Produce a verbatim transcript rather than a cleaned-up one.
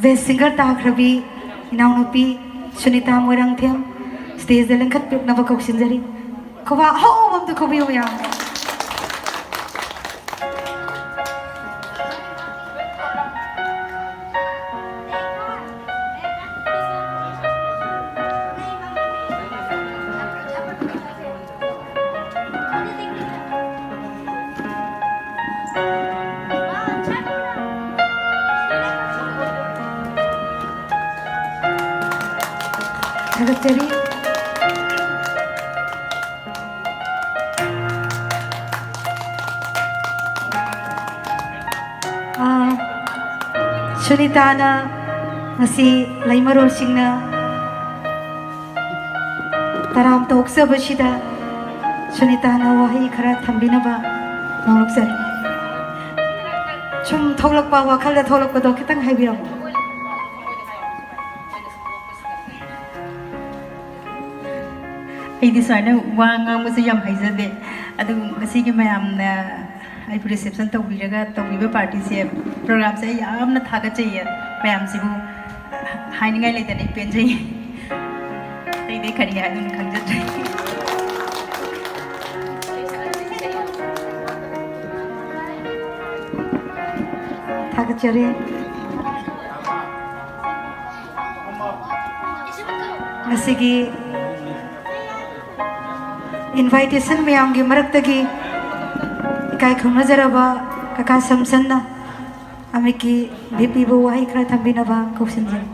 Best singer ꯇꯥꯈ꯭ꯔꯕꯤ ꯏꯅꯥꯎꯅꯨꯄꯤ ꯁꯨꯅꯤꯇꯥ ꯃꯣꯏꯔꯥꯡꯊꯦꯝ stageꯗ ꯂꯦꯡꯈꯠꯄꯤꯔꯛꯅꯕ ꯀꯧꯁꯤꯟꯖꯔꯤ꯫ ꯈꯨꯕꯥꯛ ꯑꯍꯧꯕ ꯑꯝꯇ ꯈꯨꯕꯤꯌꯨ ꯃꯌꯥꯝ꯫ ꯊꯥꯒꯠꯆꯔꯤ꯫ ꯑꯥ, ꯁꯨꯅꯤꯇꯥꯅ ꯉꯁꯤ ꯂꯩꯃꯔꯣꯜꯁꯤꯡꯅ ꯇꯔꯥꯝ ꯇꯧꯍꯧꯖꯕꯁꯤꯗ ꯁꯨꯅꯤꯇꯥꯅ ꯋꯥꯍꯩ ꯈꯔ ꯊꯝꯕꯤꯅꯕ ꯅꯣꯡꯂꯨꯛꯆꯔꯤ꯫ ꯁꯨꯝ ꯊꯣꯛꯂꯛꯄ, ꯋꯥꯈꯜꯗ ꯊꯣꯛꯂꯛꯄꯗꯣ ꯈꯤꯇꯪ ꯍꯥꯏꯕꯤꯔꯝꯃꯨ꯫ ꯑꯩꯗꯤ ꯁꯨꯃꯥꯏꯅ ꯋꯥ ꯉꯥꯡꯕꯁꯦ ꯌꯥꯝ ꯍꯩꯖꯗꯦ, ꯑꯗꯨꯕꯨ ꯉꯁꯤꯒꯤ ꯃꯌꯥꯝꯅ ꯑꯩꯕꯨ reception ꯇꯧꯕꯤꯔꯒ ꯇꯧꯕꯤꯕ partyꯁꯦ, programꯁꯦ ꯑꯩ ꯌꯥꯝꯅ ꯊꯥꯒꯠꯆꯩꯌꯦ꯫ ꯃꯌꯥꯝꯁꯤꯕꯨ ꯍꯥꯏꯅꯤꯡꯉꯥꯏ ꯂꯩꯇꯅ ꯑꯩ ꯄꯦꯟꯖꯩ꯫ ꯑꯇꯩꯗꯤ ꯀꯔꯤ ꯍꯥꯏꯗꯣꯏꯅꯣ ꯈꯪꯖꯗ꯭ꯔꯦ꯫ ꯊꯥꯒꯠꯆꯔꯤ꯫ ꯉꯁꯤꯒꯤ invitation ꯃꯌꯥꯝꯒꯤ ꯃꯔꯛꯇꯒꯤ ꯏꯀꯥꯏ ꯈꯨꯝꯅꯖꯔꯕ ꯀꯀꯥ ꯁꯝꯁꯟꯅ ꯑꯃꯤꯛꯀꯤ ꯚꯤꯄꯤꯕꯨ ꯋꯥꯍꯩ ꯈꯔ ꯊꯝꯕꯤꯅꯕ ꯀꯧꯁꯤꯟꯖꯔꯤ꯫